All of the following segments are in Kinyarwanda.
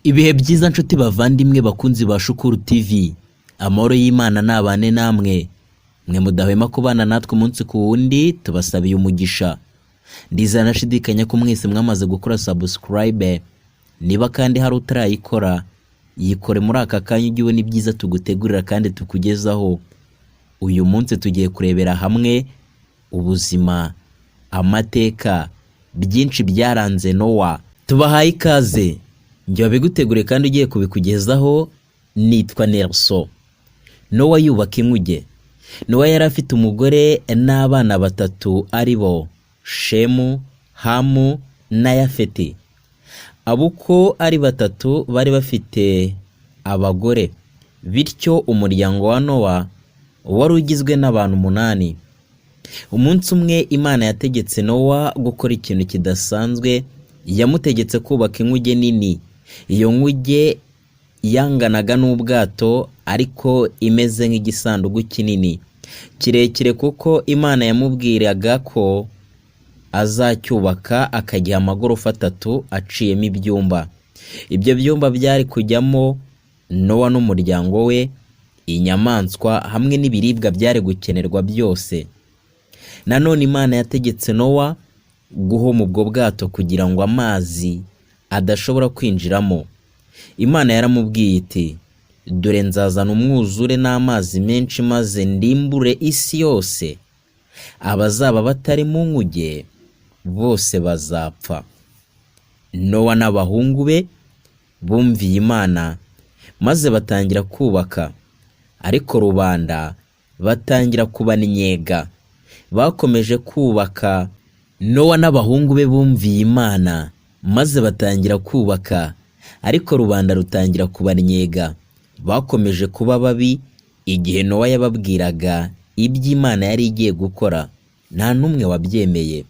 Ibihe byiza nshuti bavandimwe bakunzi ba Shukuru TV, amahoro y'Imana nabane namwe, mwe mudahwema kubana natwe umunsi ku wundi, tubasabiye umugisha. Ndizera ntashidikanya ko mwese mwamaze gukora subscribe, niba kandi hari utarayikora, yikore muri aka kanya ujye ubona ibyiza tugutegurira kandi tukugezaho. Uyu munsi tugiye kurebera hamwe ubuzima, amateka, byinshi byaranze Nowa. Tubahaye ikaze, njye wabiguteguriye kandi ugiye kubikugezaho nitwa Nelson. Nowa yubaka inkuge. Nowa yari afite umugore n'abana batatu ari bo Shemu, Hamu na Yafeti. Abo uko ari batatu bari bafite abagore, bityo umuryango wa Nowa wari ugizwe n'abantu umunani. Umunsi umwe Imana yategetse Nowa gukora ikintu kidasanzwe, yamutegetse kubaka inkuge nini. Iyo nkuge yanganaga n'ubwato ariko imeze nk'igisanduku kinini, kirekire kuko Imana yamubwiraga ko azacyubaka akagiha amagorofa atatu aciyemo ibyumba. Ibyo byumba byari kujyamo Nowa n'umuryango we, inyamaswa hamwe n'ibiribwa byari gukenerwa byose. Nanone Imana yategetse Nowa guhoma ubwo bwato kugira ngo amazi adashobora kwinjiramo. Imana yaramubwiye iti dore nzazana umwuzure n'amazi menshi maze ndimbure isi yose, abazaba batari mu nkuge bose bazapfa. Nowa n'abahungu be bumviye Imana maze batangira kubaka, ariko rubanda batangira kubannyega. Bakomeje kubaka, Nowa n'abahungu be bumviye Imana maze batangira kubaka, ariko rubanda rutangira kubannyega. Bakomeje kuba babi igihe Nowa yababwiraga ibyo Imana yari igiye gukora, nta n'umwe wabyemeye.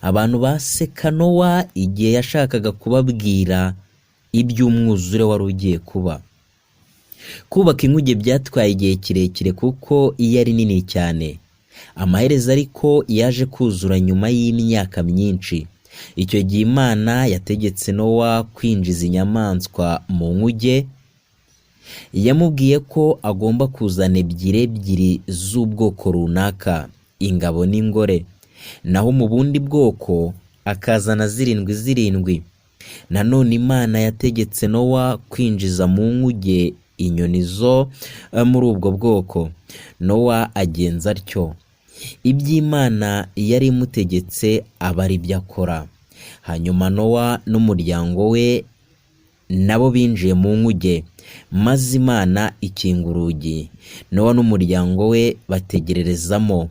Abantu baseka Nowa igihe yashakaga kubabwira iby'umwuzure wari ugiye kuba. Kubaka inkuge byatwaye igihe kirekire kuko yari nini cyane. Amaherezo ariko yaje kuzura nyuma y'imyaka myinshi. Icyo gihe Imana yategetse Nowa kwinjiza inyamaswa mu nkuge, yamubwiye ko agomba kuzana ebyiri ebyiri z'ubwoko runaka, ingabo n'ingore, naho mu bundi bwoko akazana zirindwi zirindwi. Nanone Imana yategetse Nowa kwinjiza mu nkuge inyoni zo muri ubwo bwoko. Nowa agenza atyo. Ibyo Imana yari imutegetse aba ari byo akora. Hanyuma Nowa n'umuryango we nabo binjiye mu nkuge, maze Imana ikinga urugi. Nowa n'umuryango we bategererezamo.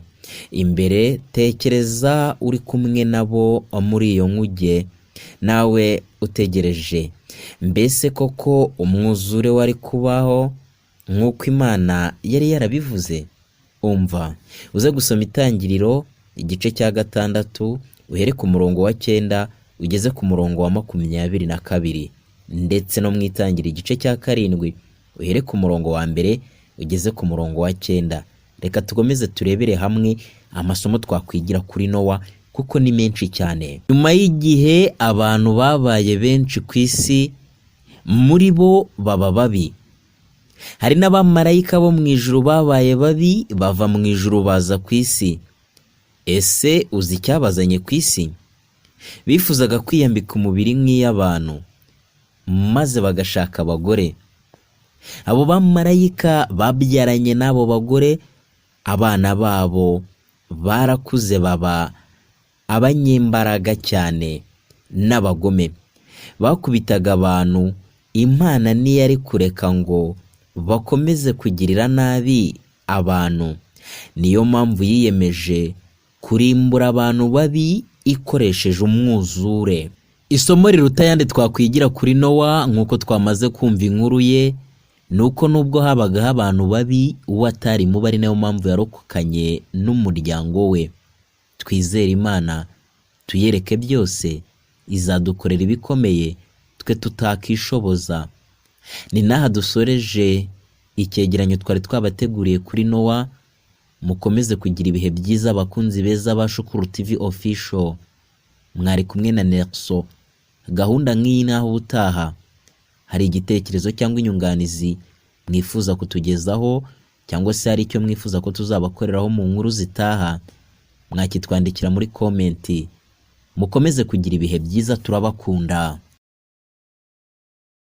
Imbere tekereza uri kumwe nabo muri iyo nkuge, nawe utegereje. Mbese koko umwuzure wari kubaho nk'uko Imana yari yarabivuze? Umva, uze gusoma Itangiriro igice cya gatandatu, uhere ku murongo wa 9 ugeze ku murongo wa 22, ndetse no mu Itangiriro igice cya 7 uhere ku murongo wa 1 ugeze ku murongo wa 9. Reka tukomeze turebere hamwe amasomo twakwigira kuri Nowa kuko ni menshi cyane. Nyuma y'igihe abantu babaye benshi ku isi, muri bo baba babi. Hari n'abamarayika bo mu ijuru babaye babi bava mu ijuru baza ku isi. Ese uzi icyabazanye ku isi? Bifuzaga kwiyambika umubiri nk'iy'abantu, maze bagashaka abagore. Abo bamarayika babyaranye n'abo bagore, abana babo barakuze baba abanyembaraga cyane n'abagome. Bakubitaga abantu, Imana ntiyari kureka ngo bakomeze kugirira nabi abantu. Niyo mpamvu yiyemeje kurimbura abantu babi ikoresheje umwuzure. Isomo riruta ayandi twakwigira kuri Nowa nk'uko twamaze kumva inkuru ye, ni uko nubwo habagaho abantu babi, we atari mubi ari nayo mpamvu yarokokanye n'umuryango we. Twizere Imana, tuyereke byose, izadukorera ibikomeye twe tutakishoboza. Ni n'aha dusoreje icyegeranyo twari twabateguriye kuri Nowa, mukomeze kugira ibihe byiza abakunzi beza ba Shukuru TV Official. Mwari kumwe na Nelson. Gahunda nk'iyi naho ubutaha. Hari igitekerezo cyangwa inyunganizi mwifuza kutugezaho, cyangwa se hari icyo mwifuza ko tuzabakoreraho mu nkuru zitaha, mwakitwandikira muri comment. Mukomeze kugira ibihe byiza, turabakunda.